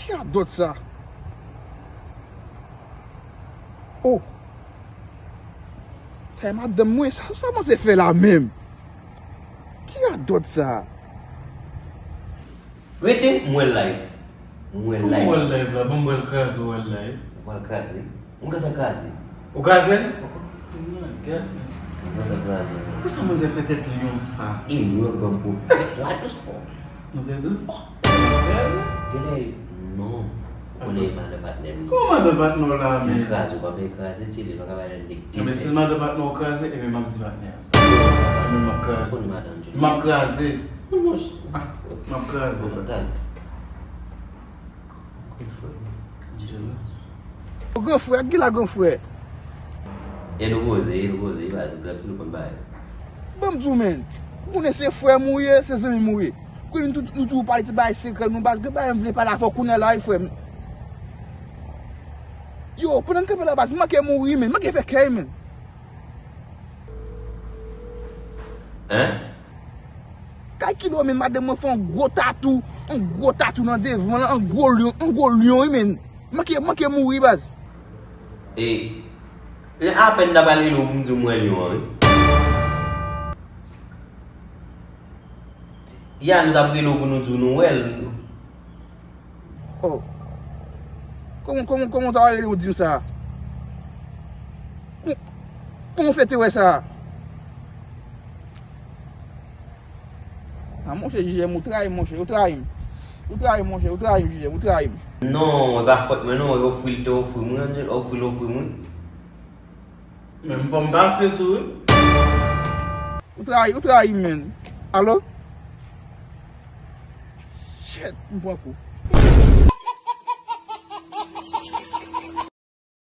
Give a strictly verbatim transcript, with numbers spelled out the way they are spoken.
Ki radòt sa? Oh! Sa e madanm mwen, sa, sa manzè fè la menm? Ki radòt sa? Rete, m wè l live. M wè l Kòman w wè l live. Live la? Ban m wè l kraze, w wè l live. Ou pral kraze. M gentan kraze. Ou kraze l? Oh my God, mesye. M gentan kraze. Pou sa manzè fè tèt lyon sa? E nou yo ban m pou. La dous pò. Manzè dous? Kraze? Genlè, non. Ou konnen madan patnè m. Kòman madan patnè w la Si men? Kraze, ou pa bezwen kraze, tchele, pa ka bay nèg Ebyen si tèt. Madan patnè w kraze, ebyen m ap di patnè a sa. Ebyen m ap kraze. Konnen madan Julie. M ap kraze. Non, non, ch- M ap kraze. Bon, tande. Gran frè, ak ki la gran frè? E nou poze, e nou poze, e baz, nou trankil, nou konn bagay. Ban m di w, menn. Ou konnen se frè m ou ye, se zanmi m ou ye. Konnen nou tou, nou tou pale ti bagay sekrè nou, baz, gen bagay m vle pale avè w kounye a la, wi, frè m. Yo, pandan n kanpe la, baz, m manke mouri, menn. M manke fè kèy, menn. Hein? Kalkile w, menn, madanm mwen fè yon gwo tatou, yon gwo tatou nan devan l, yon gwo lyon, yon gwo lyon, wi, menn. M manke, m manke mouri, baz. E, e apèn n ap al rele w pou m di w m wè lyon an, wi. Ya, nou t ap rele w pou nou di w nou wè l. Oh. Kòman, kòman, kòman w ta rele w di m sa? Kò-, kòman w fè te wè sa? A monchè, Jijèm, ou trayi m, monchè, ou trayi m. Ou trayi m, monchè, ou trayi m, Jijèm, ou trayi m. Non, e pa fòt mwen non, e ofri l te ofri m, wi, Angel, ofri l ofri m, wi. Men m fò m pase tou, wi. Ou trayi, ou trayi m, menn. Alo? Shit, m pran kou.